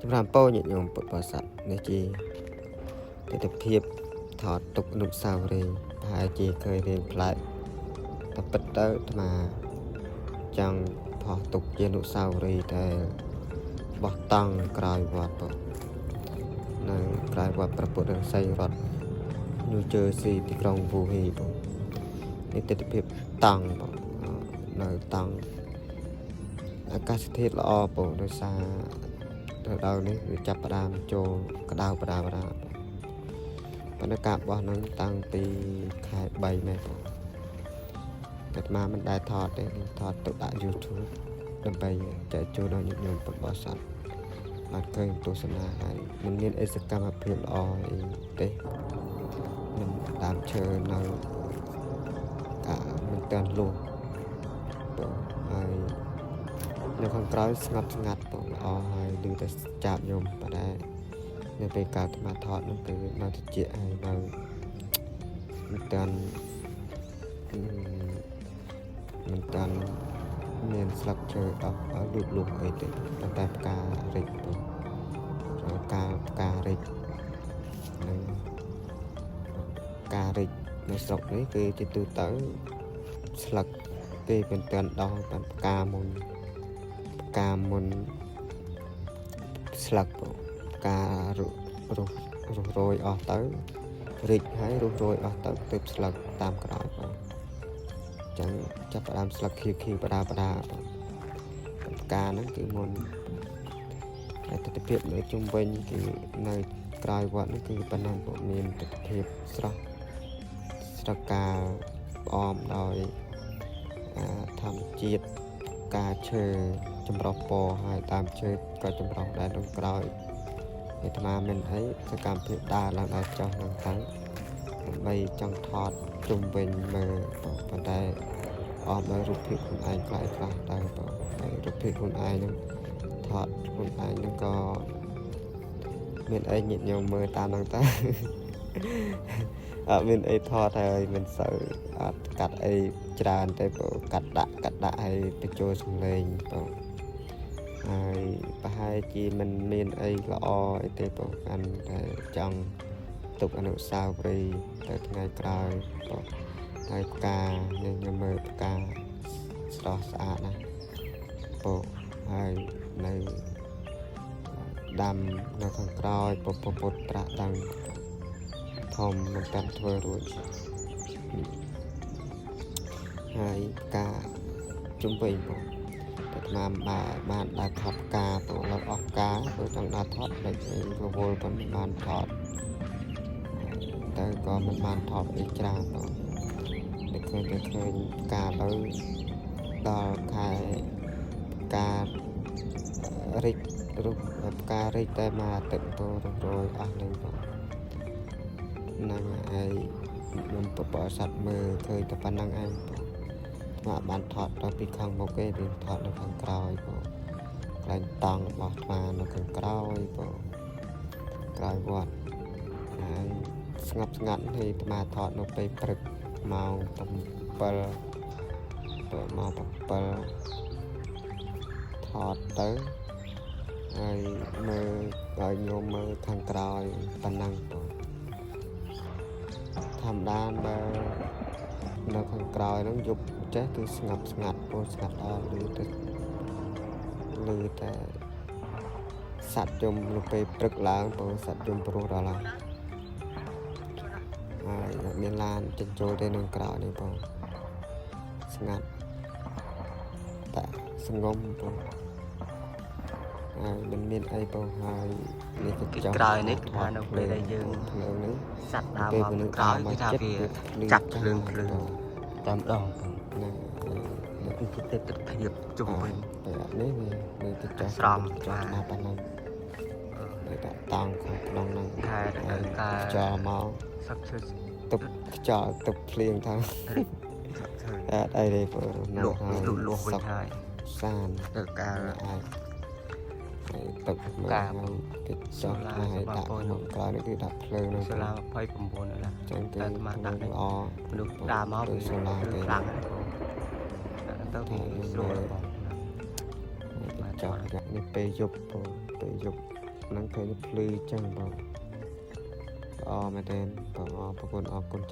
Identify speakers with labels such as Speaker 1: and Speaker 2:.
Speaker 1: ចម្រើនពរញាតិញោមពុទ្ធបរិស័ទនេះជាទិដ្ឋភាពថតទុកអនុស្សាវរីយ៍ប្រហែលជាឃើញរៀងប្លែកតែពិតទៅអាត្មាចង់ផុសទុកជាអនុស្សាវរីយ៍តែបោះតង់ក្រោយវត្តបងនៅក្រោយវត្តព្រះពុទ្ធឫស្សីរដ្ឋញូជឺស៊ីទីក្រុងវូហ៊ីបងនេះទិដ្ឋភាពតង់បងនៅតង់អាកាសធាតុល្អបងដោយសារ រដូវនេះវាចាប់ផ្ដើមចូលក្តៅបដាបដាបងប៉ុន្តែការបោះហ្នឹងតាំងពីខែ3ម៉េះបងតែអាត្មាមិនដែលថតទេថតទុកដាក់ YouTube ដើម្បីចែកជូនដល់ញាតិញោមពុទ្ធបរិស័ទបានឃើញទស្សនាហើយមិនមានអីសកម្មភាពល្អអីទេមិនដើមឈើនៅកាមិនទាន់លួសបងហើយ នៅខាងក្រោយស្ងប់ស្ងាត់បងល្អហើយឮតែចាប់យំប៉ុន្តែនៅពេលកើតអាត្មាថតនោះគឺនៅតិចហើយនៅមិនទាន់អឺមិនទាន់មានស្លឹកឈើដោះឲ្យលូតលាស់អីទេប៉ុន្តែផ្ការិចបងការផ្ការិចនិងផ្ការិចនៅស្រុកនេះគឺជាទូទៅស្លឹកគេមិនទាន់ដោះបានផ្កាមុន ផ្កាមុនស្លឹកបងផ្ការរុរុះរុះរយអស់ទៅរីកហើយរុះរយអស់ទៅទើបស្លឹកតាមក្រោយបងអញ្ចឹងចាប់ផ្ដើមស្លឹកខៀវខៀវបដាបដាបងផ្កាហ្នឹងគឺមុនហើយទិដ្ឋភាពនៅជុំវិញគឺនៅក្រោយវត្តហ្នឹងគឺប៉ុណ្ណឹងបងមានទិដ្ឋភាពស្រស់ស្រកាលផ្អមដោយធម្មជាតិ ការឈើចម្រុះពណ៌ហើយតាមឈើក៏ចម្រុះដែរក្នុងក្រោយអាត្មាមិនអីសកម្មភាពដើរឡើងដល់ចុះហ្នឹងទៅដើម្បីចង់ថតជុំវិញមើលបងប៉ុន្តែអមដោយរូបភាពខ្លួនឯងខ្លះខ្លះដែរបងហើយរូបភាពខ្លួនឯងហ្នឹងថតខ្លួនឯងហ្នឹងក៏មានអីញាតិញោមមើលតាមហ្នឹងទៅ អត់មានអីថតហើយមិនសូវអត់កាត់អីច្រើនទេបងកាត់ដាក់កាត់ដាក់ឲ្យបញ្ចូលសំឡេងបងហើយប្រហែលជាមិនមានអីល្អអីទេបងកាន់តែចង់ទុកអនុស្សាវរីយ៍ទៅថ្ងៃក្រោយបងហើយផ្កានេះខ្ញុំមើលផ្កាស្រស់ស្អាតណាស់បងហើយនៅដាំនៅខាងក្រោយពពុទ្ធត្រាស់ដឹង ធំមិនតាន់ធ្វើរួចហើយផ្កាជុំវិញបងតែអាត្មាបានបានដើរថតផ្កាបងឡើយអស់ផ្កាព្រោះចង់ដើរថតដូចអីរវល់ប៉ុន្មានបានថតទៅក៏មិនបានថតអីច្រើនបងតែឃើញតែឃើញផ្កាទៅដល់ខែផ្ការិចរុះផ្ការិចតែមួយអាទិត្យទៅរុះរយអស់លេងបង ហ្នឹងហើយខ្ញុំបបរស័តមើលឃើញតែប៉ុណ្្នឹងឯងបងអាត្មាបានថតដល់ពីខាងមុខទេពីថតនៅខាងក្រោយបងកន្លែងតង់របស់អាត្មានៅខាងក្រោយបងក្រោយវត្តហើយស្ងប់ស្ងាត់ហើយអាត្មាថតនៅពេលព្រឹកម៉ោង7បើម៉ោង7ថតទៅហើយមើលឲ្យញោមមើលខាងក្រោយប៉ុណ្ណឹងបង ធម្មតាបើនៅខាងក្រោយហ្នឹងយប់ចេះគឺស្ងប់ស្ងាត់ពោលស្ងាត់ដល់ឮទៅឮតែសត្វយំនៅពេលព្រឹកឡើងពោលសត្វយំព្រោះដល់ហើយហើយអត់មានឡានចេញចូលទេនៅក្រោយនេះបងស្ងាត់តែសងំបងហើយមិនមានអីបងហើយនេះក៏
Speaker 2: ពី
Speaker 1: ចង់
Speaker 2: ក្រោយនេះគឺថានៅពេលដែលយើង
Speaker 1: ភ្លើងនេះ
Speaker 2: សត្វដើរ
Speaker 1: ពេល
Speaker 2: មក
Speaker 1: មនុស្ស
Speaker 2: ក្រោយ
Speaker 1: ដើរ
Speaker 2: គឺថា
Speaker 1: មក
Speaker 2: វា
Speaker 1: ចិត្តវាភ្លឺ
Speaker 2: ចាប់ភ្លើង
Speaker 1: ចាស់
Speaker 2: ភ្លឺ
Speaker 1: បង
Speaker 2: តែម្ដងបង
Speaker 1: ហ្នឹងហើយ
Speaker 2: គឺជាទិដ្ឋភាពជុំវិញ
Speaker 1: បែបនេះវានេះទៅចោះ
Speaker 2: ស្រម
Speaker 1: ចោះ
Speaker 2: បាទ
Speaker 1: មកប៉ុណ្ណឹងនេះដាក់តង់ក្នុងក្នុងហ្នឹង
Speaker 2: ខែរដូវកាល
Speaker 1: ខ្យល់មក
Speaker 2: សឹកឈើ
Speaker 1: ទប់ខ្យល់ទប់ភ្លៀងថា
Speaker 2: រិចសឹកឈើ
Speaker 1: តែអត់អីទេព្រោះ
Speaker 2: លក់លូតលាស់វិញ
Speaker 1: សុខ
Speaker 2: ហើយ
Speaker 1: សាន
Speaker 2: ទៅកាល
Speaker 1: អាចហើយទឹកមើល
Speaker 2: កា
Speaker 1: ហើយគេចោះ
Speaker 2: សូឡា
Speaker 1: ហើយដាក់
Speaker 2: សម្រាប់បង
Speaker 1: ក្នុងក្រោយនេះគឺដាក់ភ្លើងហ្នឹង
Speaker 2: សូឡា29ណា
Speaker 1: ចឹងគឺ
Speaker 2: តែអាត្មា
Speaker 1: ភ្លើ
Speaker 2: ដាក់នេះ
Speaker 1: ងល្អ
Speaker 2: មនុស្សដើរមក
Speaker 1: ដូច
Speaker 2: វា
Speaker 1: សូឡាគេ
Speaker 2: ភ្លឺខ្លាំងណាស់បងដាក់ទៅវាស្រួលបង
Speaker 1: ចោះនេះពេលយប់បងពេលយប់ ហ្នឹងឃើញភ្លឺចឹងបងល្អមែនទែនបងអរគុណអរគុណ។